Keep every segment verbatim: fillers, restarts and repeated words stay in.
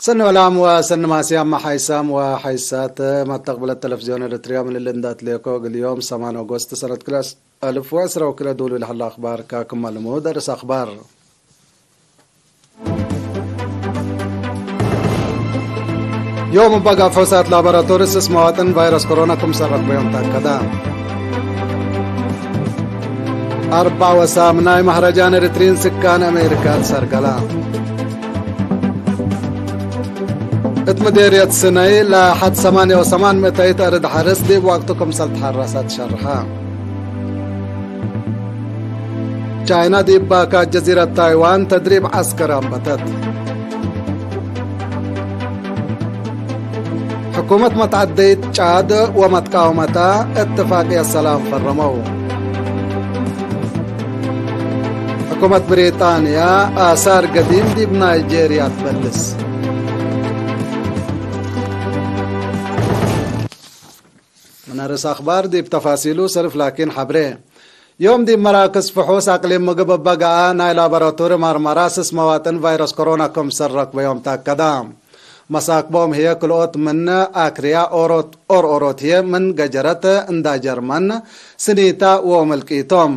ሰኒ ወላም ወሰኒ ማስያም ሓይሳም ወሓይሳት መተቅብለት ተለፍዝዮን ኤረትርያ ምን እሊ እንዳ ትሌኮ እግል ዮም ሰማን ኦጎስት ሰነት ክልኤ አልፍ ወዕስራ ወክልኤ ዱሉ ለሀለ አክባር ካክመ ልሙድ አርእስ አክባር። ዮም እበ ጋብ ፈውሳት ላቦራቶሪ ስስ መዋጥን ቫይረስ ኮሮና ክምሰል ረክበዮም ተአከደ። አርበዕ ወሳም ናይ መህረጃን ኤሪትሪን ስካን አሜሪካ ትሰርገላ። እት ምዴርየት ስነይ ለሐድ ሰማንየ ወሰማን ምእተይት አርድ ሐርስ ዲብ ወቅቱ ክምሰል ተሐረሰ ትሸርሐ። ቻይና ዲብ ባካት ጀዚረት ታይዋን ተድሪብ ዐስከር አንበተት። ሕኩመት መትዐደይት ጫድ ወመትቃወመታ እትፋቅየት ሰላም ፈረመው። ሕኩመት ብሪጣንያ አሳር ገዲም ዲብ ናይጄርያ ትበልስ። ምን አርእስ አክባር ዲብ ተፋሲሉ ሰርፍ ላኪን ሐብሬ። ዮም ዲብ መራክዝ ፍሑስ አቅሊም ምግብ እበ ገአ ናይ ላቦራቶሪ መርመራ ስስ መዋጥን ቫይረስ ኮሮና ክምሰል ረክበዮም ተአከደ። መሳክቦም ህዬ ክልኦት ምን አክርያ ኦሮት፣ ኦርኦሮት ህዬ ምን ገጀረት እንዳ ጀርመን፣ ስኒታ ወምልቂቶም።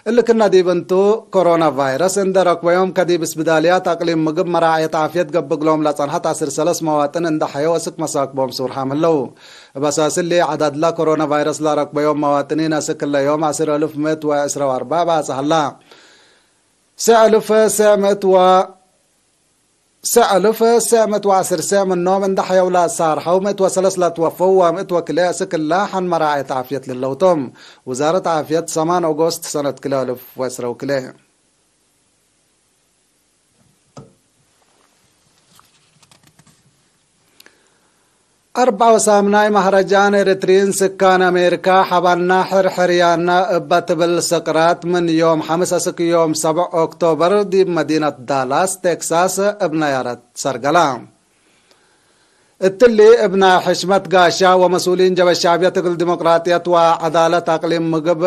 እሊ ክነ ዲብ እንቱ፣ ኮሮና ቫይረስ እንዴ ረክበዮም ከዲብ እስብዳልያት አቅሊም ምግብ መራዐየት ዓፍየት ገብእ እግሎም ለጸንሐት ዐስር ሰለስ መዋጥን እንዴ ሐየው አስክ መሳክቦም ሱር ሐም ህለው። እብ አሳስ እሊ፣ ዐዳድለ ኮሮና ቫይረስ ለረክበዮም መዋጥኒን አስክ እለ ዮም ዐስር አልፍ ምእት ወዕስራ ወአርበዕ ባጽ ሀላ። ሰዕ አልፍ ሰዕ ምእት ወ-፣ ሰዕ አልፍ ሰዕ ምእት ወዐስር ሰዕ ምኖም እንዴ ሐየው ለአሳርሐው፣ ምእት ወሰለስ ለትወፈው ወምእት ወክልኤ አስክ እለ ሐን መራዐየት ዓፍየት ለህለው ቶም። ውዛረት ዓፍየት ሰማን ኦጎስት ሰነት ክልኤ አልፍ ወዕስራ ወክልኤ። አርበዕ ወሳም ናይ መህረጃን ኤሪትሪን ስካን አሜሪካ ሐባና ሕርሕርያና እበ ትብል ስቅራት ምን ዮም ሐምስ አስክ ዮም ሰብዕ ኦክቶበር ዲብ መዲነት ዳላስ ቴክሳስ እብ ነያረት ሰርገላ። እትሊ እብ ናይ ሕሽመት ጋሻ ወመስኡሊን ጀበ ሻዕብየት እግል ዲሞቅራጥየት ወዐዳለት አቅሊም ምግብ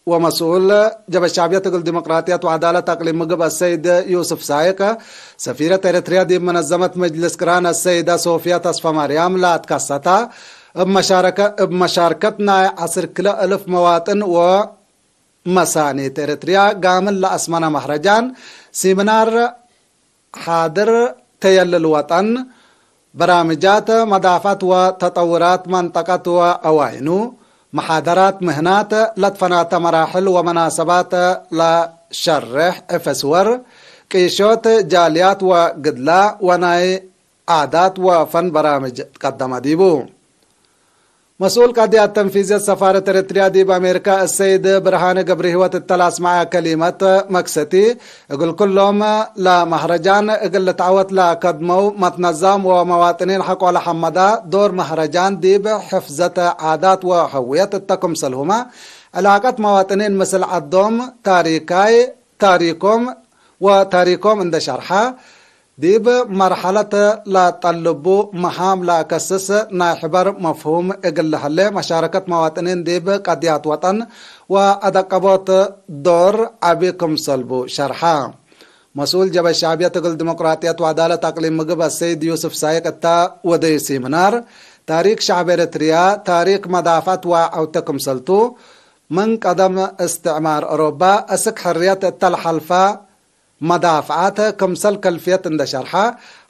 ወመስኡል ጀበ ሻዕብየት እግል ዲሞቅራጥየት ወዐዳለት አቅሊም ምግብ አሰይድ ዩስፍ ሳይቅ፣ ሰፊረት ኤረትርያ ዲብ መነዘመት መጅልስ ቅራን አሰይደ ሶፍያ ተስፈማርያም ለአትከሰታ፣ እብ መሻረከ-፣ እብ መሻርከት ናይ ዐስር ክለ እልፍ መዋጥን ወመሳኒት ኤረትርያ ጋምል ለአስመነ መህረጃን ሲምናር ሓድር ተየልል ወጠን፣ በራምጃት መዳፍዐት ወተጠውራት መንጠቀት ወአዋይኑ፣ መሓደራት ምህናት ለትፈናተ መራሕል ወመናሰባት ለሸሬሕ እፈስወር፣ ቂሾት ጃልያት ወግድላ ወናይ ዓዳት ወፈን በራምጅ ትቀደመ ዲቡ። መስኡል ቀድያት ተንፊዝየት ሰፋረት ኤረትርያ ዲብ አሜሪካ እሰይድ ብርሃነ ገብረሂወት እተ ለአስመዐ ከሊመት መክሰቲ፣ እግል ኩሎም ለመህረጃን እግል ልትዐወት ለከድመው መትነዛም ወመዋጥኒን ሐቆ ለሐመዳ ዶር መህረጃን ዲብ ሕፍዘት ዓዳት ወሀውየት እተ ክምሰልሁመ፣ ዕላቀት መዋጥኒን ምስል ዐዶም ታሪካይ ታሪኮም ወታሪኮም እንደ ሸርሐ፣ ዲብ መርሐለት ለጠልቡ መሃም ለአከስስ ናይ ሕበር መፍሁም እግል ለሀሌ፣ መሻረከት መዋጥኒን ዲብ ቀድያት ወጠን ወአደቀቦት ዶር ዐቢ ክምሰልቡ ሸርሐ። መስኡል ጀበ ሻዕብየት እግል ዲሞቅራጥየት ወዐዳለት አቅሊም ምግብ አሰይድ ዩስፍ ሳይቅ እተ ወደዩ ሲምናር፣ ታሪክ ሸዕብ ኤረትርያ፣ ታሪክ መዳፍዐት ወዐውተ ክምሰልቱ፣ ምን ቀደም እስትዕማር ኦሮባ አስክ ሕርየት እተ ለሐልፈ መዳፍዓት ክምሰል ከልፍየት እንደ ሸርሐ፣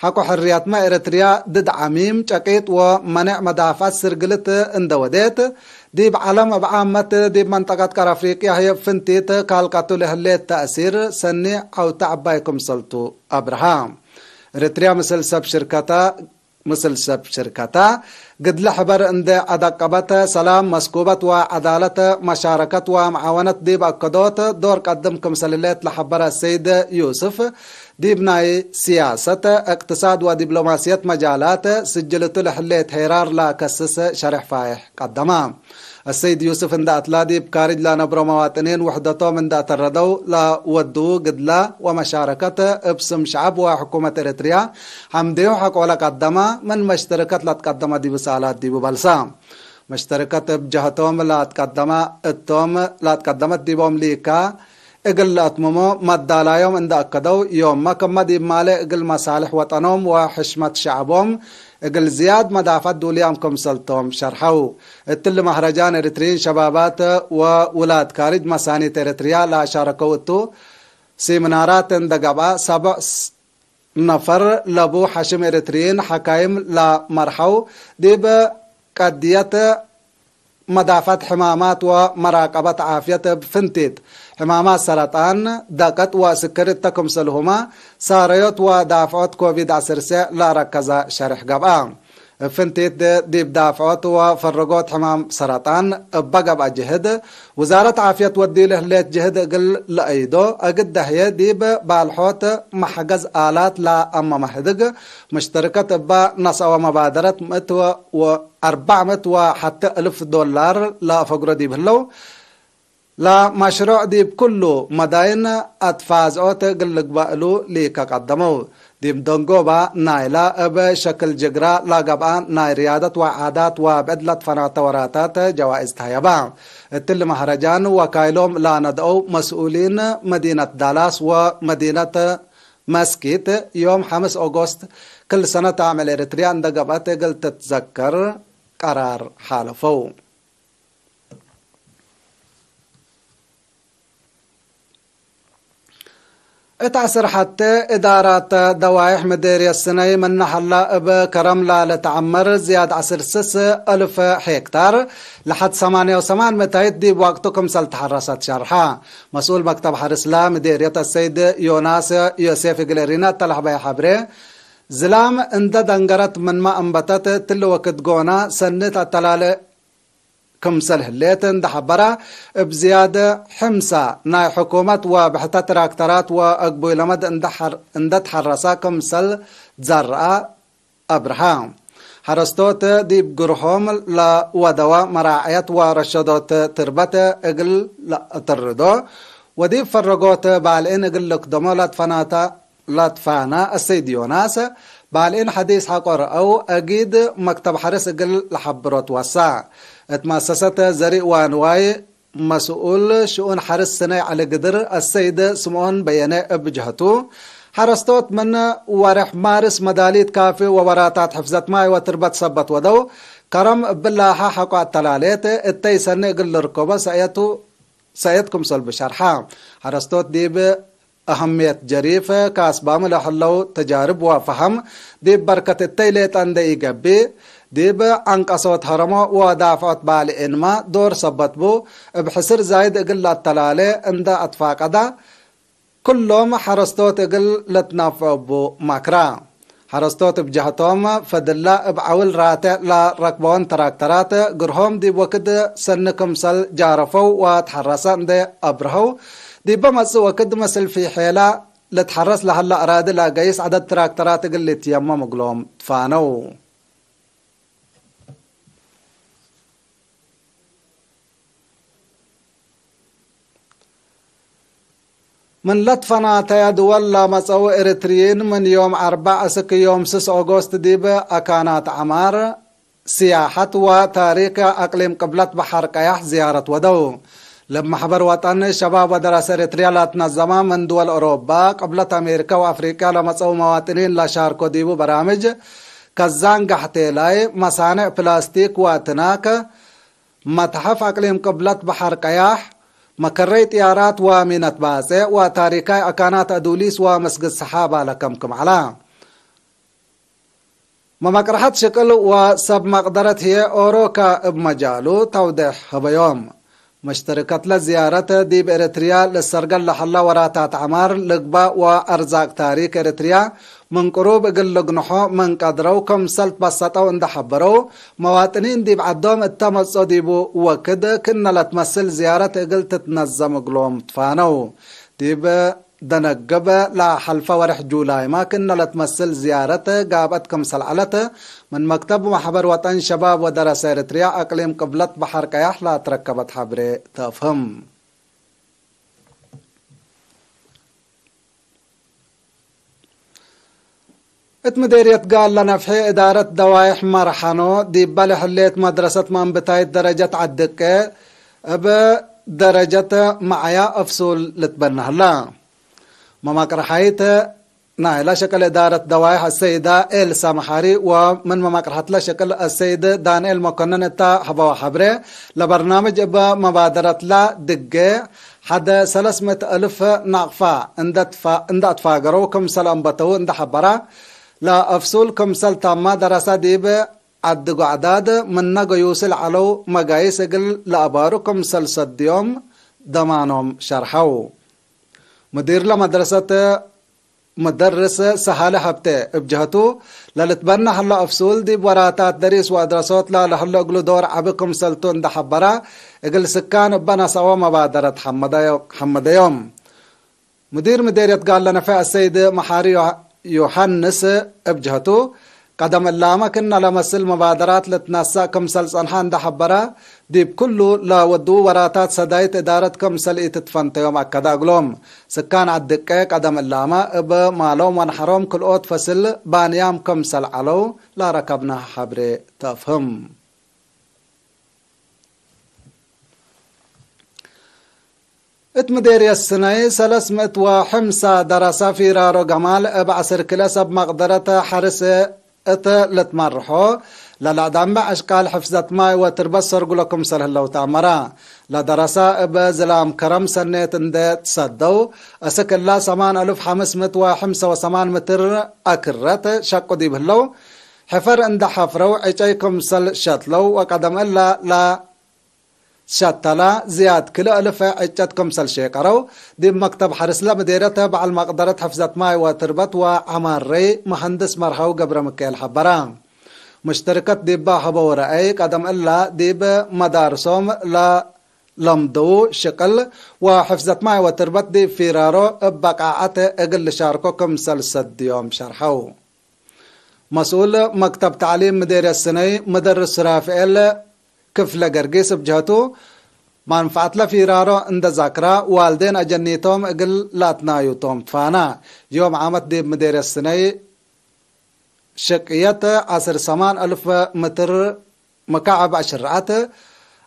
ሐቆ ሕርያትመ ኤረትርያ ድድ ዐሚም፣ ጨቂጥ ወመኔዕ መዳፍዓት ስርግልት እንደ ወዴት፣ ዲብ ዐለም እብ ዓመት ዲብ መንጠቀት ቀር አፍሪቅያ ህይ እብ ፍንቲት ካልቀቱ ለህሌት ተእሲር ሰኒ ዐውተ ዐባይ ክምሰልቱ አብርሃ። ኤረትርያ ምስል ሰብ ሽርከተ ምስል ሰብ ሽርከታ፣ ግድለ ሕበር እንዴ አደቀበት፣ ሰላም፣ መስኩበት ወዐዳለት፣ መሻረከት ወመዓወነት ዲብ አከዶት ዶር ቀድም ክምሰል ህሌት ለሐበረ ሰይድ ዩስፍ፣ ዲብ ናይ ስያሰት፣ እቅትሳድ ወዲብሎማስየት መጃላት ስጅልቱ ለህሌት ሄራር ለከስስ ሸሬሕ ፋይሕ ቀደመ። አሰይድ ዩስፍ እንደ አትላ ዲብ ካርጅ ለነብሮ መዋጥኒን ውሕደቶም እንደ አተረደው ለወድዉ ግድላ ወመሻረከት እብ ስም ሸዐብ ወሕኩመት ኤረትርያ ሐምዴሁ ሐቆለ ቀደመ፣ ምን መሽተረከት ለትቀደመ ዲቡ ሰአላት ዲቡ በልሰ። መሽተረከት እብ ጀሀቶም ለትቀደመ እቶም ለትቀደመት ዲቦም ሊካ፣ እግል ለአትምሞ መዳላዮም እንደ አከደው፣ ዮምመ ክመ ዲብ ማሌ እግል መሳልሕ ወጠኖም ወሕሽመት ሸዐቦም እግል ዝያድ መዳፈዐት ዱልያም ክምሰልቶም ሸርሐው። እትሊ መህረጃን ኤሪትሪይን ሸባባት ወውላድ ካርጅ መሳኒት ኤሪትሪያ ለአሻረከው እቱ፣ ሲምናራት እንደ ገብአ፣ ሰብዕ ነፈር ለቡ ሐሽም ኤሪትሪይን ሐካይም ለመርሐው፣ ዲብ ቀድየት መዳፈዐት ሕማማት ወመራቀበት ዓፍየት እብ ፍንቲት ሕማማት ሰረጣን፣ ደቀት ወስክር እተ ክምሰልሁመ ሳረዮት ወዳፍዖት ኮቪድ ዐሰርተ ለአረከዘ ሸሬሕ ገብአ። እብ ፍንቲት ዲብ ዳፍዖት ወፈረጎት ሕማም ሰረጣን እበ ገብአ ጅህድ፣ ውዛረት ዓፍየት ወዲለ ህሌት ጅህድ እግል ለአይዶ፣ እግደ ህዬ ዲብ ባልሖት መሕገዝ አላት ለአመመ ህድግ፣ ምሽተርከት እበ ነስአወ መባደረት ምእት ወአርበዕ ምእት ወሐቴ እልፍ ዶላር ለአፈግሮ ዲብ ህለው፣ ለመሽሩዕ ዲብ ኩሉ መዳይን አትፋዝዖት እግል ልግበእ እሉ ሊከ ቀደመው። ዲብ ደንጎባ ናይላ እብ ሸክል ጅግራ ለገብአ ናይ ርያደት ወዓዳት ወብዕድ ለትፈናተ ወራታት ጀዋእዝ ተሀየባ። እትሊ መህረጃን ወካይሎም ለነድአው መስኡሊን መዲነት ዳላስ ወመዲነት መስኪት፣ ዮም ሐምስ ኦጎስት ክል ሰነት አምዕል ኤሪትሪያ እንደ ገብአት እግል ትትዘከር ቀራር ሓለፈው። እት ዐስር ሐቴ እዳራት ደዋይሕ ምዴርየት ስነይ ምነ ሀላ እብ ከረም ላልትዐመር ዝያድ ዐስር ስስ እልፍ ሄክታር ለሐድ ሰማንያ ወሰማን ምእታይት ዲብ ወቅቱ ክምሰል ተሐረሰት ሸርሐ። መስኡል መክተብ ሐርስ ለምዴርየት አሰይድ ዮናስ ዮሴፍ እግል ኤሪና እተ ለሐበየ ሐብሬ፣ ዝላም እንደ ደንገረት ምንመ አንበተት እትሊ ወክድ ጎና ሰኒ ተአተላሌ ክምሰል ህሌት እንደ ሐበረ፣ እብ ዝያድ ሕምሳ ናይ ሕኩመት ወብሕተ ትራክተራት ወአግቡይ ለመድ እንደ ሐር-፣ እንደ ተሐረሰ ክምሰል ዘርአ አብርሃ። ሐረስቶት ዲብ ግርሆም ለወደወ መራዕየት ወረሸዶት ትርበት እግል ለአተርዶ ወዲብ ፈረጎት ባልዒን እግል ልክደሞ ለትፈናተ ለትፋና አሰይድ ዮናስ፣ ባልዒን ሐዲስ ሐቆ ረአው፣ አጊድ መክተብ ሐርስ እግል ለሐብሮ ትወሳ። እት መአሰሰት ዘሪእ ወአንዋይ መስኡል ሽኡን ሐርስ ስነይ ዐሊ ግድር አሰይድ ስምኦን በየነ እብ ጀህቱ፣ ሐረስቶት ምን ወሬሕ ማርስ መዳሊት ካፊ ወወራታት ሕፍዘት ማይ ወትርበት ሰበት ወደው፣ ከረም እብላሀ ሐቆ አተላሌት እተይ ሰኒ እግል ልርከቦ ሰእየቱ ሰእየት ክምሰል ብሸርሐ፣ ሐረስቶት ዲብ አህምየት ጀሪፍ ካስባም ለህለው ተጃርብ ወፈሀም ዲብ በርከት እተይ ሌጠ እንደ ኢገብእ፣ ዲብ ዐንቀሶት ሀረሞ ወዳፍዖት ባልዒንመ ዶር ሰበት ቡ፣ እብ ሕስር ዛይድ እግል ለአተላሌ እንደ አትፋቀደ፣ ክሎም ሐረስቶት እግል ልትናፍዖ እቡ መክራ። ሐረስቶት እብ ጀህቶም፣ ፈድላ እብ ዐውል ራቴዕ ለረክበወን ተራክተራት፣ ግርሆም ዲብ ወክድ ሰኒ ክምሰል ጃረፈው ወትሐረሰ እንዴ አብርሀው፣ ዲበ መጽእ ወክድ ምስል ፊሔላ ልትሐረስ ለሀለ አራዲ ለአገይስ ዐደድ ትራክተራት እግል ልትየመም እግሎም ትፋነው። ምን ለትፈናተየ ድወል ለመጸኡ ኤሪትርዪን፣ ምን ዮም አርበዕ እስክ ዮም ስስ ኦጎስት ዲብ አካናት ዐማር፣ ስያሐት ወታሪክ አቅሊም ቅብለት በሐር ቀያሕ ዝያረት ወደው። ለብ መሕበር ወጠን ሸባብ ወደራሰ ኤሪትርያ ለትነዘመ፣ ምን ድወል ኦሮባ፣ ቅብለት አሜሪካ ወአፍሪቅያ ለመጸኡ መዋጥኒን ለሻርኮ ዲቡ በራምጅ፣ ከዛን ጋሕቴላይ፣ መሳንዕ ፕላስቲክ ወትናክ፣ መትሐፍ አቅሊም ቅብለት በሐር ቀያሕ፣ መከረይ ጥያራት ወሚነት ባጼዕ ወታሪካይ አካናት አዱሊስ ወመስግድ ሰሓባ ለከምክም ዐላ። መመቅረሐት ሽቅል ወሰብ መቅደረት ህዬ ኦሮካ እብ መጃሉ ተውዴሕ ሀበዮም። መሽተርከትለ ዝያረት ዲብ ኤረትርያ ልሰርገል ለሀላ ወራታት ዐማር ልግባእ ወአርዛቅ ታሪክ ኤረትርያ ምን ቅሩብ እግል ልግንሖ ምን ቀድረው ክምሰል ትበሰጠው እንደ ሐበረው፣ መዋጥኒን ዲብ ዐዶም እተ መጽኦ ዲቡ ወክድ ክእነ ለትመስል ዝያረት እግል ትትነዘም እግሎም ትፋነው። ዲብ ደነግብ ለሐልፈ ወርሕ ጁላይመ ክእነ ለትመስል ዝያረት ጋብአት ክምሰል ዐለት፣ ምን መክተብ ወመሕበር ወጠን ሸባብ ወደረሰ ኤረትርያ አቅሊም ቅብለት በሐር ቀያሕ ለአትረከበት ሐብሬ ተአፍህም። እት ምዴርየት ጋለ ነፍሒ እዳረት ደዋይሕ መርሐኖ፣ ዲበ ለህሌት መድረሰት መንብታይት ደረጀት ዐድቄ፣ እብ ደረጀት መዓያ አፍሱል ልትበነ ሀላ። መማቅረሓይት ናይላ ሸቅል እዳረት ደዋይሕ አሰይዳ ኤልሳ መሓሪ ወምን መማቅረሐትለ ሸቅል አሰይድ ዳንኤል መኮንን እታ ሀበዋ ሐብሬ፣ ለበርናምጅ እብ መባደረትላ ድጌ ሐደ ሰለስ ምእት አልፍ ናቅፋ እንደ ትፋ-፣ እንደ አትፋገረው ክምሰል አንበተው እንደ ሐበራ፣ ለአፍሱል ክምሰል ታማ ደረሳ ዲብ ዐዲ ጓዕዳድ ምነ ገዩሲ ለዐለው መጋይስ እግል ለአባሩ ክምሰል ሰድዮም ደማኖም ሸርሐው። ሙዲርለ መድረሰት መደርስ ሰሃለ ሀብቴ እብ ጀህቱ፣ ለልትበነ ሀለ አፍሱል ዲብ ወራታት ደሪስ ወአድረሶት ላለሀለ እግሉ ዶር ዐቢ ክምሰልቱ እንደ ሐበረ፣ እግል ስካን እበ ነስአወ መባደረት ሐመደዮ-፣ ሐመደዮም። ሙዲር ምዴርየት ጋለ ነፌ አሰይድ መሓሪ ዮ-፣ ዮሐንስ እብ ጀህቱ፣ ቀደም እላመ ክእነ ለመስል መባደራት ልትነሰእ ክምሰል ጸንሐ እንደ ሐበረ፣ ዲብ ኩሉ ለወድዉ ወራታት ሰዳይት እዳረት ክምሰል ኢትትፈንተዮም አከደ እግሎም። ስካን ዐድ ድቄ ቀደም እላመ እብ ማሎም ወነሐሮም ክልኦት ፈስል ባንያም ክምሰል ዐለው ለረከብነ ሐብሬ ተፍህም። እት ምዴርየት ስነይ ሰለስ ምእት ወሐምሳ ደረሰ ፊራሮ ገማል እብ ዐስር ክለ ሰብ መቅደረት ሐርስ እት ልትመርሖ ለለአዳምዕ አሽቃል ሕፍዘት ማይ ወትርበት ሰርጉሎ ክምሰል ህለው ተአመረ። ለደረሰ እብ ዝላም ከረም ሰኔት እንዴ ትሰደው፣ እስክ እላ ሰማን አልፍ ሐምስ ምእት ወሐምሰ ወሰማን ምትር አክረት ሸቁ ዲብ ህለው ሕፈር እንደ ሐፍረው ዕጨይ ክምሰል ሸትለው ወቀደም እለ ለ ሸተላ ዝያድ ክልኤ እልፍ ዕጨት ክምሰል ሼቀረው፣ ዲብ መክተብ ሐርስለ ምዴርየት በዐል መቅደረት ሕፍዘት ማይ ወትርበት ወዐማሬ መሀንድስ መርሃዊ ገብረሚካኤል ሐበረ። ሙሽተርከት ዲበ ሀበው ረአይ፣ ቀደም እለ ዲብ መዳርሶም ለለምደዉ ሽቅል ወሕፍዘት ማይ ወትርበት ዲብ ፊራሮ እብ በቃዐት እግል ልሻርኮ ክምሰል ሰድዮም ሸርሐው። መስኡል መክተብ ተዕሊም ምዴርየት ስነይ ምደርስ ሱራፍኤል ክፍለ ገርጊስ እብ ጀህቱ፣ መንፈዐትለ ፊራሮ እንደ ዛክራ፣ ዋልዴን አጀኒቶም እግል ለአትናዩ ቶም ትፋና። ዮም ዓመት ዲብ ምዴርየት ስነይ ሽቅየት ዐስር ሰማን አልፍ ምትር መካዕብ አሽርዐት፣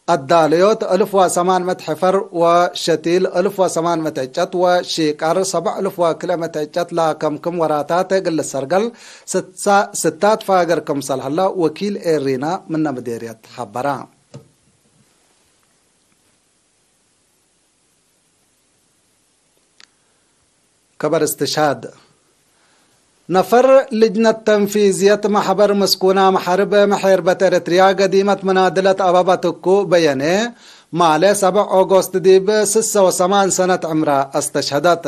አዳለዮት እልፍ ወሰማን ምእት ሕፈር ወሸቲል እልፍ ወሰማን ምእት ዕጨት ወሺቀር ሰብዕ እልፍ ወክልኤ ምእት ዕጨት ለከምክም ወራታት እግል ልሰርገል ስታ-፣ ስታት ፋገር ክምሰል ሀለ ወኪል ኤሪና ምነ ምዴርየት ሐበረ። ከበር እስትሽሃድ። ነፈር ልጅነት ተንፊዝየት መሕበር ምስኩናም ሐርብ መሐርበት ኤረትርያ ገዲመት ምናድለት አበበ ትኩ በየኔ፣ ማሌ ሰብዕ ኦጎስት ዲብ ስሰ ወሰማን ሰነት ዕምረ አስተሽሀደት።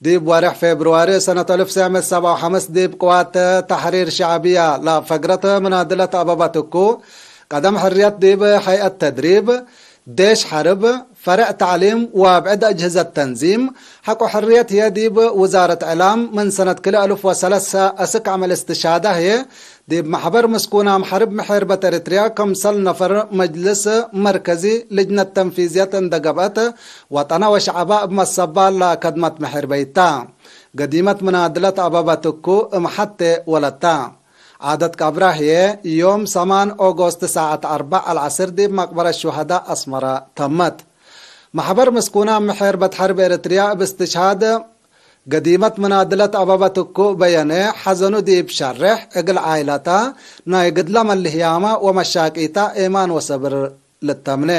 ዲብ ወሬሕ ፌብርዋሪ ሰነት አልፍ ወትሰዕ ምእት ሰብዓ ወሐምስ ዲብ ቅዋት ተሕሪር ሸዕብያ ለፈግረት ምናድለት አበበ ትኩ፣ ቀደም ሕርየት ዲብ ሀይአት ተድሪብ፣ ዴሽ ሐርብ፣ ፈሬዕ ተዕሊም ወብዕድ አጅህዘት ተንዚም፣ ሐቆ ሕርየት ህዬ ዲብ ውዛረት ዕላም ምን ሰነት ክልኤ አልፍ ወሰለሰ እስክ ዐመል እስትሻደ ህዬ፣ ዲብ መሕበር ምስኩናም ሐርብ መሐርበት ኤረትርያ ክምሰል ነፈር መጅልስ መርከዚ ልጅነት ተንፊዝየት እንደ ገብአት፣ ወጠነ ወሸዐበ እብ መሰባል ለከድመት መሐርበይታ። ገዲመት ምናድለት አበበ ትኩ እም ሐቴ ወለታ። ዓደት ቀብራ ህዬ ዮም ሰማን ኦጎስት ሳዐት አርበዕ አልዐስር ዲብ መቅበረት ሹሀዳ አስመረ ተመት። መሕበር ምስኩናም መሐርበት ሐርብ ኤረትርያ እብ እስትሽሃድ ገዲመት ምናድለት አበበ ትኩ በየነ ሐዘኑ ዲብ ሸሬሕ፣ እግል ዓይለታ ናይ ግድለ መልህያመ ወመሻቂታ ኤማን ወሰብር ልተምኔ።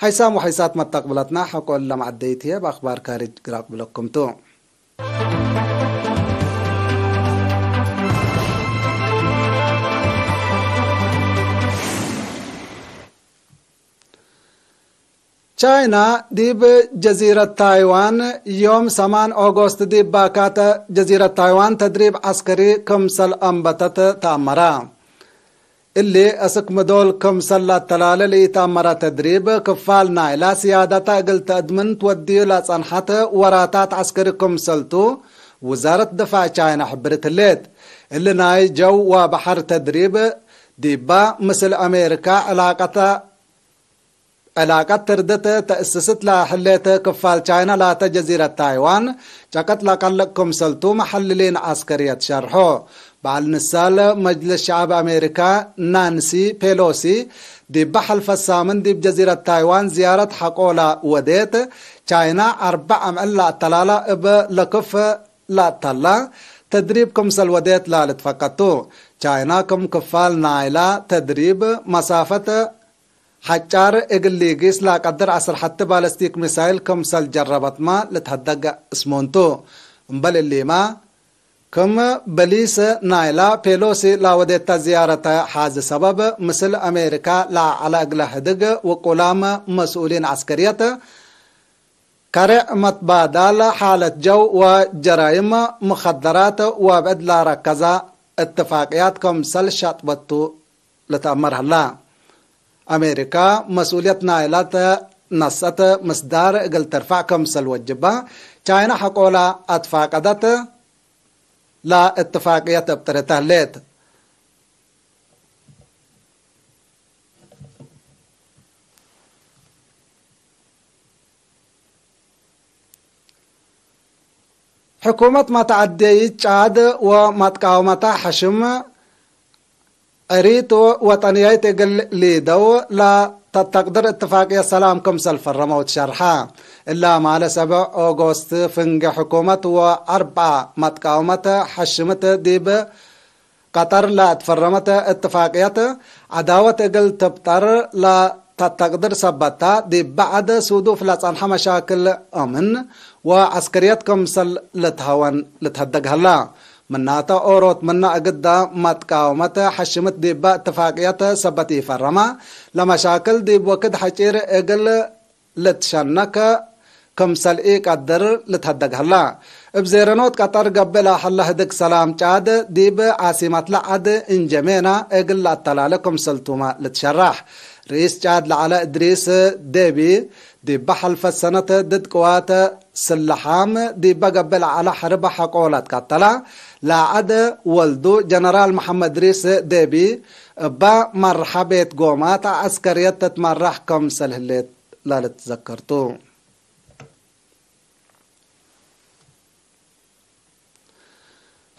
ሐይሳም ወሐይሳት መተቅብለትና ሐቆ እለ መዐደይት ህዬ በአክባር ካርጅ ግር አቅብለኩም ቱ። ቻይና ዲብ ጀዚረት ታይዋን ዮም ሰማን ኦጎስት ዲብ ባካተ ጀዚረት ታይዋን ተድሪብ ዐስከሪ ክምሰል አንበተት ተአመረ። እሊ አስክ ምዶል ክምሰል ለአተላሌ ለኢተአመረ ተድሪብ፣ ክፋል ናይላ ስያደተ እግል ተአድምን ትወድዩ ለጸንሐት ወራታት ዐስከሪ ክምሰልቱ ውዛረት ድፋዕ ቻይና ሕብርት ህሌት። እሊ ናይ ጀው ወበሐር ተድሪብ ዲባ ምስል አሜሪካ ዕላቀተ ዕላቀት ትርድት ተእስስት ለህሌት ክፋል ቻይና ላተ ጀዚረት ታይዋን ጨቀጥ ለቀልቅ ክምሰልቱ መሐልሊን ዐስከርየት ሸርሖ። በዐል ንሳል መጅልስ ሸዐብ አሜሪካ ናንሲ ፔሎሲ፣ ዲበ ሐልፈት ሳምን ዲብ ጀዚረት ታይዋን ዝያረት ሐቆላ ወዴት፣ ቻይና አርበዕ አምዕል ለአተላላ እብ ለክፍ ለአተላ ተድሪብ ክምሰል ወዴት ላልትፈቀድ ቱ። ቻይና ክም ክፋል ናይላ ተድሪብ መሳፈት ሐጫር እግል ሊጊስ ለአቀድር አስርሐቲ ባለስቲክ ሚሳይል ክምሰል ጀረበትመ ልትሀደግ እስሙን ቱ። እምበል እሊመ፣ ክም በሊስ ናይላ ፔሎሲ ለወዴተ ዝያረተ ሐዚ ሰበብ፣ ምስል አሜሪካ ለዐለ እግለ ህድግ ውቁላም መስኡሊን ዐስከርየት፣ ከሬዕ መትባዳል ሓለት ጀው ወጀራይም ሙኸደራት ወብዕድ ለረከዘ እትፋቅያት ክምሰል ሸጥበት ቱ ልትአመር ሀላ። አሜሪካ መስኡልየት ናይላ ተነስአት ምስዳር እግል ትርፈዕ ክምሰል ወጅባ፣ ቻይና ሐቆላ አትፋቀደት ለእትፋቅየት እብጥርተ ህሌት። ሕኩመት መትዐደይት ጫድ ወመትቃወመተ ሐሽም ዕሪት ወጠንያይት እግል ሊደው ለተተቅድር እትፋቅየት ሰላም ክምሰል ፈረመው ትሸርሐ። እላ ማለ ሰብዕ ኦጎስት ፍንጌ ሕኩመት ወአርብዓ መትቃወመት ሐሽምት ዲብ ቀጠር ለትፈረመት እትፋቅየት፣ ዐዳወት እግል ትብጠር ለተተቅድር ሰበት ተ፣ ዲብ በዐድ ሱዱፍ ለጸንሐ መሻክል አምን ወዐስከርየት ክምሰል ልትሀወን ልትሀደግ ሀላ። ምናተ ኦሮት ምነ እግደ መትቃወመት ሐሽምት ዲበ እትፋቅየት ሰበት ኢፈረመ፣ ለመሻክል ዲብ ወክድ ሐጪር እግል ልትሸነክ ክምሰል ኢቀድር ልትሀደግ ሀላ። እብ ዜረኖት ቀጠር ገብእ ለሀለ ህድግ ሰላም ጫድ ዲብ ዓሲመትለ ዐድ እንጀሜና እግል ለአተላሌ ክምሰልቱመ ልትሸራሕ። ርኢስ ጫድ ለዐለ እድሪስ ዴቢ፣ ዲበ ሐልፈት ሰነት ድድ ቅዋት ስልሓም ዲበ ገብእ ለዐለ ሐርብ ሐቆ ለትቀተላ ለዐድ ወልዱ ጀነራል መሐመድ እድሪስ ዴቢ፣ እበ መርሐ ቤት ጎማት ዐስከርየት ትትመራሕ ክምሰል ህሌት ለልትዘከር ቱ።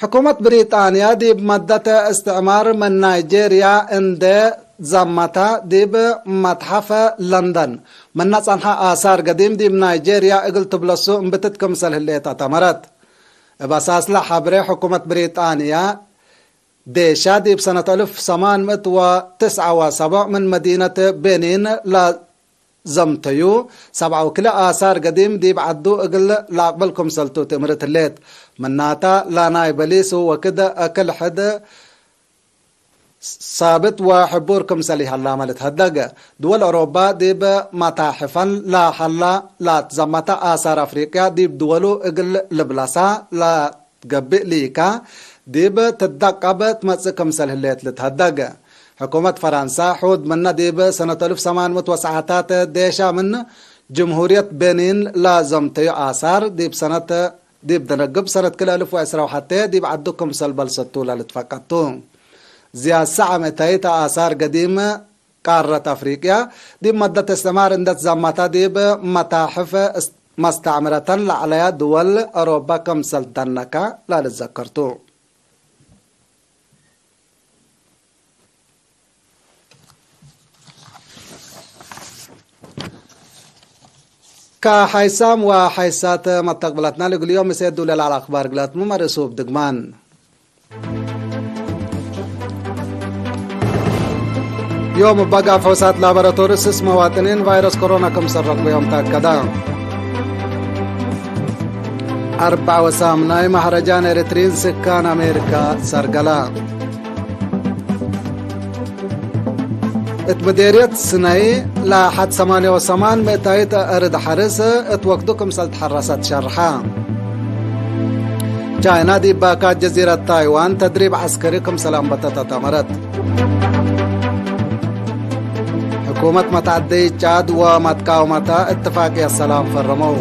ሕኩመት ብሪጣንያ ዲብ መደት እስትዕማር ምን ናይጄርያ እንዴ ዘመተ፣ ዲብ መትሐፍ ለንደን ምነ ጸንሐ አሳር ገዲም ዲብ ናይጄርያ እግል ትብለሱ እምብትት ክምሰል ህሌት አተመረት። እብ አሳስለ ሐብሬ ሕኩመት ብሪጣንያ፣ ዴሻ ዲብ ሰነት አልፍ ሰማን ምእት ወትስዐ ወሰቡዕ ምን መዲነት ቤኒን ለዘምተዩ ሰብዓ ወክልኤ አሳር ገዲም ዲብ ዐዱ እግል ለአቅብል ክምሰልቱ ትእምርት ህሌት። ምናተ ለናይ በሊስ ወክድ እክል ሕድ ሳብት ወሕቡር ክምሰል ይሀላመ ልትሀደግ። ድወል አውሮባ ዲብ መታሕፈን ለሀላ ለትዘመተ አሳር አፍሪቅያ ዲብ ድወሉ እግል ልብለሳ ለ ገብእ ሊካ ዲብ ትደቀብ ትመጽእ ክምሰል ህሌት ልትሀደግ። ሕኩመት ፈራንሳ ሑድ ምነ ዲብ ሰነት አልፍ ሰማን ምእት ወሰዓታት ዴሻ ምን ጅምሁርየት ቤኒን ለዘምተዩ አሳር ዲብ ሰነት፣ ዲብ ደነግብ ሰነት ክልኤ አልፍ ወዕስራ ወሐቴ ዲብ ዐዱ ክምሰል በልሰቱ ለልትፈቀድ ቱ። ዝያድ ሰዐ ምእታይት አሳር ገዲም ቃረት አፍሪቅያ ዲብ መደት እስትዕማር እንዴ ትዘመተ ዲብ መታሕፍ እስ-፣ መስተዕምረተን ለዐለያ ድወል አውሮፓ ክምሰል ደነከ ለልትዘከር ቱ። ከሐይሳም ወሐይሳት መተቅብለትነ ለእግል ዮም ምሴ ዱለ ለዐለ አክባር ግላትሙ መርእሱ እብ ድግማን። ዮም እበ ጋፍ ፈውሳት ላቦራቶሪ ስስ መዋጥኒን ቫይረስ ኮሮና ክም ሰረቅቡ ዮም ተአከደ። አርበዕ ወሳም ናይ መሀረጃን ኤሪትሪን ስካን አሜሪካ ሰርገለ። እት ምዴርየት ስነይ ለሐድ ሰማንያ ወሰማን ምእታይት አርድ ሐርስ እት ወክዱ ክምሰል ተሐረሰት ሸርሐ። ቻይና ዲብ ባካት ጀዚረት ታይዋን ተድሪብ ዐስከሪ ክምሰል አንበተት አተመረት። ሕኩመት መትዐደይት ጫድ ወመትቃወመታ እትፋቅየት ሰላም ፈረመው።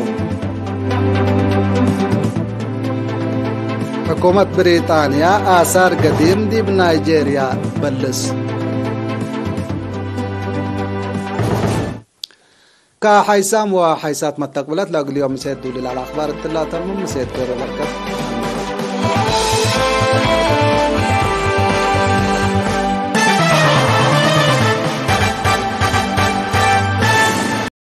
ሕኩመት ብሪጣንያ አሳር ገዲም ዲብ ናይጄርያ በልስ። ከሐይሳም ወሐይሳት መተቅብለት ለእግል ዮም ምሴት ዱሊል አልአክባር እትላ ተምም ምሴት ገሮ በርከት።